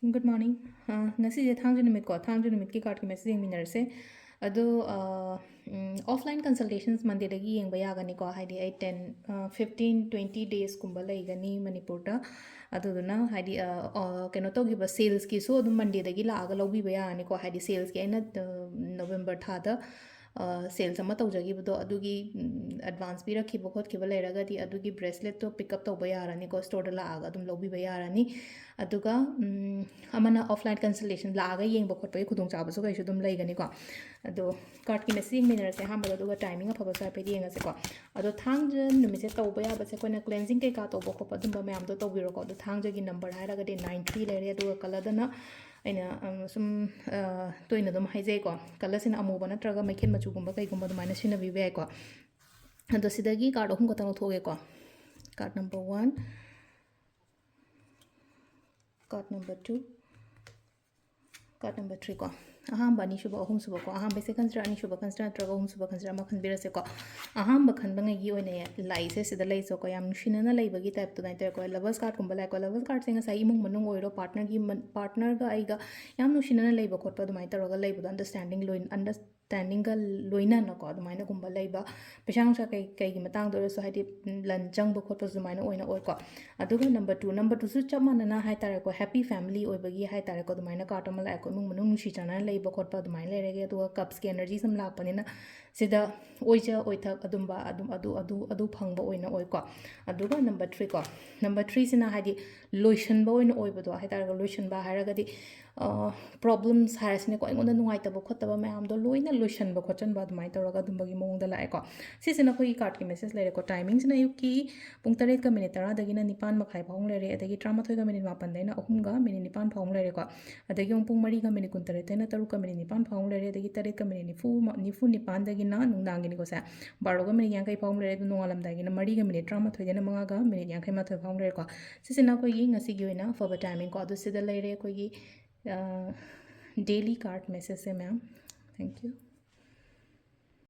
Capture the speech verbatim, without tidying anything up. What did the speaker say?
Good morning. ꯑ, ꯉꯁꯤꯁꯦ ꯊꯥꯡꯖ ꯅꯨꯃꯤꯠꯀꯣ, ꯊꯥꯡꯖ ꯅꯨꯃꯤꯠꯀꯤ cardꯀꯤ message ꯌꯦꯡꯃꯤꯟꯅꯔꯁꯦ꯫ ꯑꯗꯣ, ꯑ, ꯎꯝ, offline consultations Mondayꯗꯒꯤ ꯌꯦꯡꯕ ꯌꯥꯒꯅꯤꯀꯣ, ꯍꯥꯏꯗꯤ ꯑꯩ ten, ꯑ, fifteen, twenty daysꯀꯨꯝꯕ ꯂꯩꯒꯅꯤ ꯃꯅꯤꯄꯨꯔꯗ꯫ ꯑꯗꯨꯗꯨꯅ ꯍꯥꯏꯗꯤ, ꯑ, ꯑ, ꯀꯩꯅꯣ ꯇꯧꯈꯤꯕ salesꯀꯤꯁꯨ ꯑꯗꯨꯝ Mondayꯗꯒꯤ ꯂꯥꯛꯑꯒ ꯂꯧꯕꯤꯕ ꯌꯥꯔꯅꯤꯀꯣ, ꯍꯥꯏꯗꯤ salesꯀꯤ ꯑꯩꯅ, ꯑ, November ꯊꯥꯗ, ꯑ, sales ꯑꯃ ꯇꯧꯖꯈꯤꯕꯗꯣ, ꯑꯗꯨꯒꯤ, ꯎꯝ, advance ꯄꯤꯔꯛꯈꯤꯕ ꯈꯣꯠꯈꯤꯕ ꯂꯩꯔꯒꯗꯤ ꯑꯗꯨꯒꯤ braceletꯇꯣ pick up ꯇꯧꯕ ꯌꯥꯔꯅꯤꯀꯣ, storeꯗ ꯂꯥꯛꯑꯒ ꯑꯗꯨꯝ ꯂꯧꯕꯤꯕ ꯌꯥꯔꯅꯤ꯫ ꯑꯗꯨꯒ, ꯎꯝ, ꯑꯃꯅ offline consultation ꯂꯥꯛꯑꯒ ꯌꯦꯡꯕ ꯈꯣꯠꯄꯒꯤ ꯈꯨꯗꯣꯡꯆꯥꯕꯁꯨ ꯀꯩꯁꯨ ꯑꯗꯨꯝ ꯂꯩꯒꯅꯤꯀꯣ꯫ ꯑꯗꯣ cardꯀꯤ message ꯌꯦꯡꯃꯤꯟꯅꯔꯁꯦ ꯑꯍꯥꯟꯕꯗ, ꯑꯗꯨꯒ timing ꯑꯐꯕꯁꯨ ꯍꯥꯏꯐꯦꯠ ꯌꯦꯡꯉꯁꯦꯀꯣ꯫ ꯑꯗꯣ ꯊꯥꯡꯖ ꯅꯨꯃꯤꯠꯁꯦ ꯇꯧꯕ ꯌꯥꯕꯁꯦ ꯑꯩꯈꯣꯏꯅ cleansing ꯀꯩꯀꯥ ꯇꯧꯕ ꯈꯣꯠꯄ ꯑꯗꯨꯝꯕ ꯃꯌꯥꯝꯗꯣ ꯇꯧꯕꯤꯔꯣꯀꯣ꯫ ꯑꯗꯣ ꯊꯥꯡꯖꯒꯤ number ꯍꯥꯏꯔꯒꯗꯤ nine three ꯂꯩꯔꯦ, ꯑꯗꯨꯒ colourꯗꯅ ꯑꯩꯅ, ꯎꯝ, ꯁꯨꯝ, ꯑ, ꯇꯣꯏꯅ ꯑꯗꯨꯝ ꯍꯥꯏꯖꯩꯀꯣ, colourꯁꯤꯅ ꯑꯃꯨꯕ ꯅꯠꯇ꯭ꯔꯒ ꯃꯩꯈꯦꯠ ꯃꯆꯨꯒꯨꯝꯕ ꯀꯩꯒꯨꯝꯕ ꯑꯗꯨꯃꯥꯏꯅ ꯁꯤꯖꯤꯟꯅꯕꯤꯕ ꯌꯥꯏꯀꯣ꯫ ꯑꯗꯣ ꯁꯤꯗꯒꯤ card ꯑꯍꯨꯝ ꯈꯛꯇꯪ ꯂꯧꯊꯣꯛꯑꯒꯦꯀꯣ꯫ Card number one, card number two, card number three ꯀꯣ꯫ ꯑꯍꯥꯟꯕ, ꯑꯅꯤꯁꯨꯕ, ꯑꯍꯨꯝꯁꯨꯕ ꯀꯣ꯫ ꯑꯍꯥꯟꯕꯁꯦ ꯈꯟꯁꯤꯔꯥ, ꯑꯅꯤꯁꯨꯕ ꯈꯟꯁꯤꯔꯥ, ꯅꯠꯇ꯭ꯔꯒ ꯑꯍꯨꯝꯁꯨꯕ ꯈꯟꯁꯤꯔꯥ, ꯑꯃ ꯈꯟꯕꯤꯔꯁꯦꯀꯣ꯫ ꯑꯍꯥꯟꯕ ꯈꯟꯕꯉꯩꯒꯤ ꯑꯣꯏꯅ ꯂꯥꯛꯏꯁꯦ ꯁꯤꯗ ꯂꯩꯁꯦꯀꯣ꯫ ꯌꯥꯝ ꯅꯨꯡꯁꯤꯅꯅ ꯂꯩꯕꯒꯤ type ꯑꯗꯨꯃꯥꯏꯅ ꯇꯧꯋꯦꯀꯣ꯫ Lovers cardꯀꯨꯝꯕ ꯂꯥꯛꯑꯦꯀꯣ꯫ Lovers cardꯁꯦ ꯉꯁꯥꯏ ꯏꯃꯨꯡ ꯃꯅꯨꯡ ꯑꯣꯏꯔꯣ, partnerꯒꯤ ꯃ-, partnerꯒ ꯑꯩꯒ ꯌꯥꯝ ꯅꯨꯡꯁꯤꯅꯅ ꯂꯩꯕ ꯈꯣꯠꯄ ꯑꯗꯨꯃꯥꯏꯅ ꯇꯧꯔꯒ ꯂꯩꯕꯗꯣ, understanding ꯂꯣꯏ-, understandingꯒ ꯂꯣꯏꯅꯅꯀꯣ, ꯑꯗꯨꯃꯥꯏꯅꯒꯨꯝꯕ ꯂꯩꯕ꯫ ꯄꯩꯁꯥ ꯅꯨꯡꯁꯥ ꯀꯩ-, ꯀꯩꯒꯤ ꯃꯇꯥꯡꯗ ꯑꯣꯏꯔꯁꯨ, ꯍꯥꯏꯗꯤ, ꯎꯝ, ꯂꯟ ꯆꯪꯕ ꯈꯣꯠꯄꯁꯨ ꯑꯗꯨꯃꯥꯏꯅ ꯑꯣꯏꯅ ꯑꯣꯏꯀꯣ꯫ ꯑꯗꯨꯒ number two, number twoꯁꯨ ꯆꯞ ꯃꯥꯟꯅꯅ ꯍꯥꯏ ꯇꯥꯔꯦꯀꯣ, happy family ꯑꯣꯏꯕꯒꯤ ꯍꯥꯏ ꯇꯥꯔꯦꯀꯣ, ꯑꯗꯨꯃꯥꯏꯅ card ꯑꯃ ꯂꯥꯛꯑꯦꯀꯣ꯫ ꯏꯃꯨꯡ ꯃꯅꯨꯡ ꯅꯨꯡꯁꯤ ꯆꯥꯟꯅꯅ ꯂꯩꯕ ꯈꯣꯠꯄ ꯑꯗꯨꯃꯥꯏꯅ ꯂꯩꯔꯒꯦ꯫ ꯑꯗꯨꯒ cupꯁꯀꯤ energy ꯁꯨꯝ ꯂꯥꯛꯄꯅꯤꯅ ꯁꯤꯗ ꯑꯣꯏꯖ ꯑꯣꯏꯊꯛ ꯑꯗꯨꯝꯕ ꯑꯗꯨꯝ ꯑꯗꯨ, ꯑꯗꯨ, ꯑꯗꯨ ꯐꯪꯕ ꯑꯣꯏꯅ ꯑꯣꯏꯀꯣ꯫ ꯑꯗꯨꯒ number three ꯀꯣ, number threeꯁꯤꯅ ꯍꯥꯏꯗꯤ ꯂꯣꯏꯁꯟꯕ ꯑꯣꯏꯅ ꯑꯣꯏꯕꯗꯣ ꯍꯥꯏ ꯇꯥꯔꯦꯀꯣ꯫ ꯂꯣꯏꯁꯟꯕ ꯍꯥꯏꯔꯒꯗꯤ, ꯑ, problems ꯍꯥꯏꯔꯁꯤꯅꯦꯀꯣ, ꯑꯩꯉꯣꯟꯗ ꯅꯨꯡꯉꯥꯏꯇꯕ ꯈꯣꯠꯇꯕ ꯃꯌꯥꯝꯗꯣ ꯂꯣꯏꯅ ꯂꯣꯏꯁꯟꯕ ꯈꯣꯠꯆꯟꯕ ꯑꯗꯨꯃꯥꯏꯅ ꯇꯧꯔꯒ ꯑꯗꯨꯝꯕꯒꯤ ꯃꯑꯣꯡꯗ ꯂꯥꯛꯑꯦꯀꯣ꯫ ꯁꯤꯁꯤꯅ ꯑꯩꯈꯣꯏꯒꯤ cardꯀꯤ messageꯂꯩꯔꯦꯀꯣ꯫ Timingꯁꯤꯅ ꯑꯌꯨꯛꯀꯤ ꯄꯨꯡ ꯇꯔꯦꯠꯀ minute ꯇꯔꯥꯗꯒꯤꯅ ꯅꯤꯄꯥꯟ ꯃꯈꯥꯏ ꯐꯥꯎ ꯂꯩꯔꯦ, ꯑꯗꯒꯤ ꯇꯔꯥꯃꯥꯊꯣꯏꯒ minute ꯃꯥꯄꯟꯗꯩꯅ ꯑꯍꯨꯝꯒ minute ꯅꯤꯄꯥꯟ ꯐꯥꯎ ꯂꯩꯔꯦꯀꯣ꯫ ꯑꯗꯒꯤ ꯑꯃꯨꯛ ꯄꯨꯡ ꯃꯔꯤꯒ minute ꯀꯨꯟꯇꯔꯦꯠꯇꯩꯅ ꯇꯔꯨꯛꯀ minute ꯅꯤꯄꯥꯟ ꯐꯥꯎ ꯂꯩꯔꯦ, ꯑꯗꯒꯤ ꯇꯔꯦꯠꯀ minute ꯅꯤꯐꯨ, ꯅꯤꯐꯨ ꯅꯤꯄꯥꯟꯗꯒꯤꯅ ꯅꯨꯡꯗꯥꯡꯒꯤꯅꯤꯀꯣ ꯁꯦ, ꯕꯥꯔꯣꯒ minute ꯌꯥꯡꯈꯩ ꯐꯥꯎ ꯂꯩꯔꯦ꯫ ꯑꯗꯨ ꯅꯣꯡꯉꯥꯜꯂꯝꯗꯥꯏꯒꯤꯅ ꯃꯔꯤꯒ minute ꯇꯔꯥꯃꯥꯊꯣꯏꯗꯩꯅ ꯃꯉꯥꯒ minute ꯌꯥꯡꯈꯩ ꯃꯥꯊꯣꯏ ꯐꯥꯎ ꯂꯩꯔꯦꯀꯣ꯫ ꯁꯤꯁꯤꯅ ꯑꯩꯈꯣꯏꯒꯤ ꯉꯁꯤꯒꯤ ꯑꯣꯏꯅ ꯑꯐꯕ timing ꯀꯣ꯫ ꯑꯗꯨ ꯁꯤꯗ ꯂꯩꯔꯦ ꯑꯩꯈꯣꯏꯒꯤ, ꯑ, daily card messageꯁꯦ ꯃꯌꯥꯝ꯫ Thank you꯫